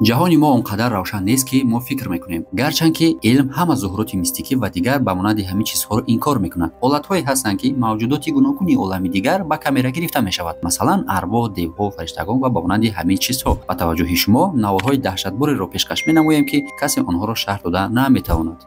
Ҷаҳони мо он қадар равшан нест, ки мо фикр мекунем. Гарчанд ки илм ҳама зуҳуроти мистикӣ ва дигар ба монанди ҳамин чизҳоро инкор мекунад. Ҳолатҳое ҳастанд, ки мавҷудоти гуногуни олами дигар ба камера гирифта мешавад. Масалан, арвоҳ, девҳо, фариштагон ва ба монанди ҳамин чизҳо. Ба таваҷҷӯҳи шумо наворҳои даҳшатбореро пешкаш менамоем, ки касе онҳоро шарҳ дода наметавонад.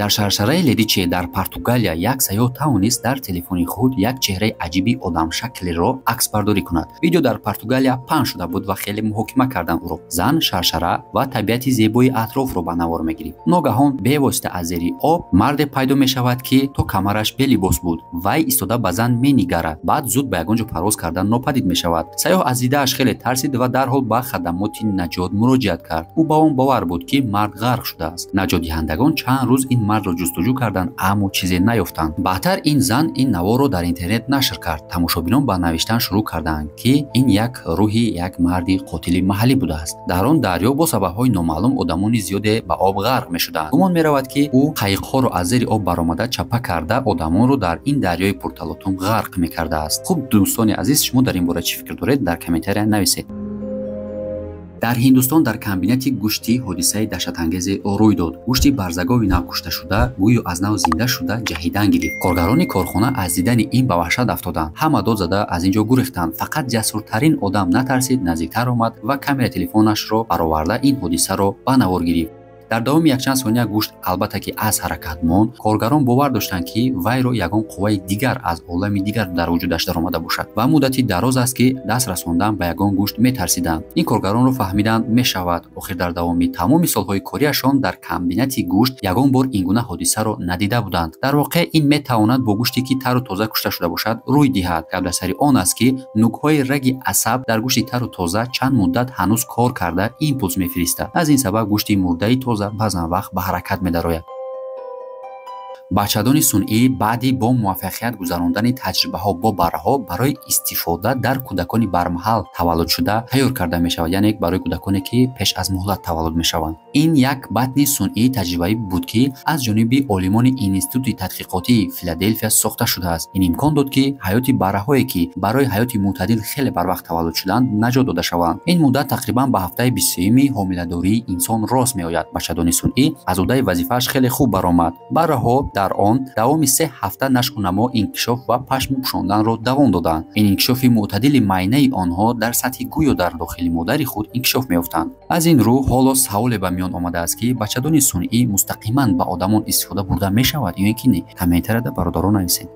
Дар шаршараи Ледиче дар Португалия як сайёҳ тавонист дар телефони худ як чеҳраи аҷиби одамшаклеро аксбардорӣ кунад. Видео дар Португалия паҳн шуда буд ва хеле муҳокима карданд ӯро. Зан шаршара ва табиати зебои атрофро ба навор мегирифт. Ногаҳон бевосита аз зери об марде пайдо мешавад, ки то камараш белибос буд. Вай истода ба зан менигарад, баъд зуд ба ягон ҷо парвоз кардан нопадид мешавад. Сайёҳ аз дидааш хеле тарсид ва дарҳол ба хадамоти наҷот муроҷиат кард. Ӯ ба он бовар буд, ки мард ғарқ шудааст. Наҷотдиҳандагон чанд рӯз ин мардро ҷустуҷӯ карданд, аммо чизе наёфтанд. Баъдтар ин зан ин наворро дар интернет нашр кард. Тамошобинон ба навиштан шурӯъ карданд, ки ин як рӯҳи як марди қотили маҳаллӣ будааст. Дар он дарё бо сабабҳои номаълум одамони зиёде ба об ғарқ мешуданд. Гумон меравад, ки ӯ қайиқҳоро аз зери об баромада чапа карда одамонро дар ин дарёи пурталотум ғарқ мекардааст. Хуб, дӯстони азиз, шумо дар ин бора чӣ фикр доред? Дар комментария нависед. Дар Ҳиндустон дар комбинати гӯштӣ ҳодисаи даҳшатангезе рӯй дод. Гӯшти барзагови навкушташуда гӯё аз нав зинда шуда ҷаҳидан гирифт. Коргарони корхона аз дидани ин ба ваҳшат афтоданд. Ҳама дод зада аз ин ҷо гурехтанд. Фақат ҷасуртарин одам натарсид, наздиктар омад ва камераи телефонашро бароварда ин ҳодисаро ба навор гирифт. Дар давоми якчанд сония гӯшт албатта ки аз ҳаракат монд. Коргарон бовар доштанд, ки вайро ягон қувваи дигар аз олами дигар дар вуҷудаш даромада бошад ва муддати дароз аст, ки даст расондан ба ягон гӯшт метарсиданд. Ин коргаронро фаҳмидан мешавад. Охир дар давоми тамоми солҳои кориашон дар комбинати гӯшт ягон бор ин гуна ҳодисаро надида буданд. Дар воқеъ ин метавонад бо гӯште, ки тару тоза кушта шуда бошад, рӯй диҳад. Гап дар сари он аст, ки нукҳои раги асаб дар гӯшти тару тоза чанд муддат ҳанӯз кор карда импулс мефиристад. Аз ин сабаб гӯшти мурдаи тоза баъзан вақт ба ҳаракат медарояд. Бачадони сунъӣ баъди бо муваффақият гузарондани таҷрибаҳо бо барраҳо барои истифода дар кӯдакони бармаҳал таваллудшуда тайёр карда мешавад, яъне барои кӯдаконе, ки пеш аз муҳлат таваллуд мешаванд. Ин як батни сунъии таҷрибавӣ буд, ки аз ҷониби олимони Институти тадқиқотии Филаделфия сохта шудааст. Ин имкон дод, ки ҳаёти барраҳое, ки барои ҳаёти мӯътадил хеле барвақт таваллуд шуданд, наҷот дода шаванд. Ин муддат тақрибан ба ҳафтаи 23-юми ҳомиладории инсон рост меояд. Бачадони сунъӣ аз уҳдаи вазифааш хеле хуб баромад. Барраҳо дар он давоми 3 ҳафта нашъунамо, инкишоф ва пашми пӯшонданро давом доданд. Ин инкишофи мӯътадили майнаи онҳо дар сатҳи гӯё дар дохили модари худ инкишоф меёфтанд. Аз ин рӯ ҳоло саволе ба миён омадааст, ки бачадони сунъӣ мустақиман ба одамон истифода бурда мешавад ё ин ки не? Комментарияда бародарон нависед.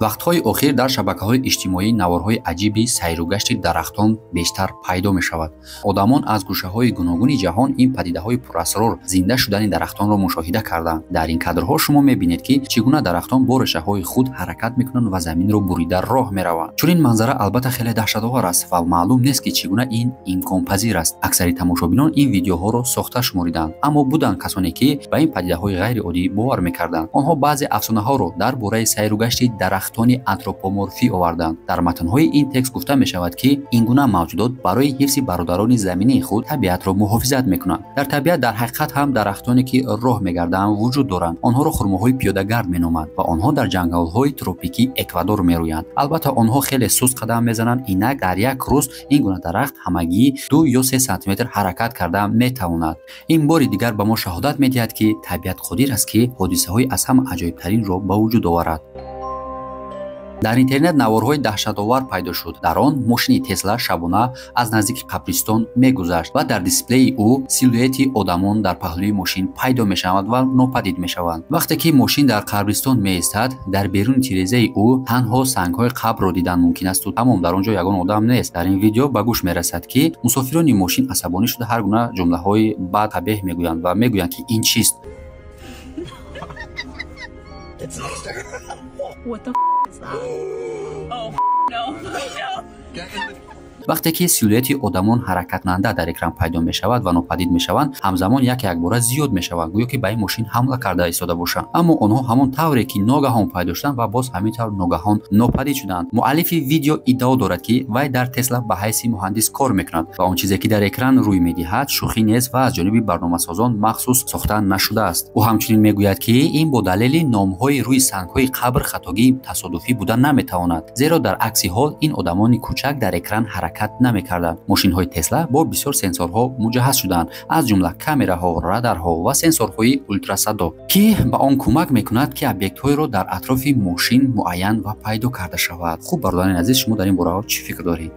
Вақтҳои охир дар шабакаҳои иҷтимоӣ наворҳои аҷиби сайругашти дарахтон бештар пайдо мешавад. Одамон аз гӯшаҳои гуногуни ҷаҳон ин падидаҳои пурасрор зинда шудани дарахтонро мушоҳида карданд. Дар ин кадрҳо шумо мебинед, ки чӣ гуна дарахтон бо решаҳои худ ҳаракат мекунанд ва заминро бурида роҳ мераванд. Чунин манзара албатта хеле даҳшатовар аст ва маълум нест, ки чӣ гуна ин имконпазир аст. Аксари тамошобинон ин видеоҳоро сохта шумориданд, аммо буданд касоне, ки ба ин падидаҳои ғайриоддӣ бовар мекарданд. Онҳо баъзе афсонаҳоро дар бораи сайругашти дарахтони антропоморфӣ оварданд. Дар матнҳои ин текст гуфта мешавад, ки ин гуна мавҷудот барои ҳифзи бародарони заминии худ табиатро муҳофизат мекунанд. Дар табиат дар ҳақиқат ҳам дарахтоне, ки роҳ мегарданд, вуҷуд доранд. Онҳоро хурмоҳои пиёдагард меноманд ва онҳо дар ҷангалҳои тропикии Эквадор мерӯянд. Албатта онҳо хеле суст қадам мезананд. Инак дар як рӯз ин гуна дарахт ҳамагӣ 2 ё 3 сантиметр ҳаракат карда метавонад. Ин бори дигар ба мо шаҳодат медиҳад, ки табиат қодир аст, ки ҳодисаҳои аз ҳама аҷоибтаринро ба вуҷуд оварад. Дар интернет наворҳои даҳшатовар пайдо шуд. Дар он мошини Тесла шабона аз наздики қабристон мегузашт ва дар дисплеи ӯ силуэти одамон дар паҳлӯи мошин пайдо мешаванд ва нопадид мешаванд. Вақте ки мошин дар қабристон меистад, дар беруни тирезаи ӯ танҳо сангҳои қабрро дидан мумкин асту тамом, дар он ҷо ягон одам нест. Дар ин видео ба гӯш мерасад, ки мусофирони мошин асабонӣ шуда ҳар гуна ҷумлаҳои бад қабеҳ мегӯянд ва мегӯянд, ки ин чист. What the is that? Oh no. No. Get in the Вақте ки силуэти одамон ҳаракаткунанда дар экран пайдо мешавад ва нопадид мешаванд, ҳамзамон яке якбора зиёд мешаванд, гӯё ки ба ин мошин ҳамла карда истода бошанд. Аммо онҳо ҳамон тавре ки ногаҳон пайдо шуданд ва боз ҳамин тавр ногаҳон нопадид шуданд. Муаллифи видео иддао дорад, ки вай дар Тесла ба ҳайси муҳандис кор мекунад ва он чизе ки дар экран рӯй медиҳад, шӯхӣ нест ва аз ҷониби барномасозон махсус сохта нашудааст. Ӯ ҳамчунин мегӯяд, ки ин бо далели номҳои рӯи сангҳои қабр хатогии тасодуфӣ буда наметавонад, зеро дар акси ҳол ин одамони кӯчак дар экран ҳаракат намекарданд. Мошинҳои Тесла бо бисёр сенсорҳо муҷаҳҳаз шуданд, аз ҷумла камераҳо, радарҳо ва сенсорҳои ултрасадо, ки ба он кӯмак мекунад, ки объектҳоеро дар атрофи мошин муайян ва пайдо карда шавад. Хуб, бародарони азиз, шумо дар ин бора чӣ фикр доред?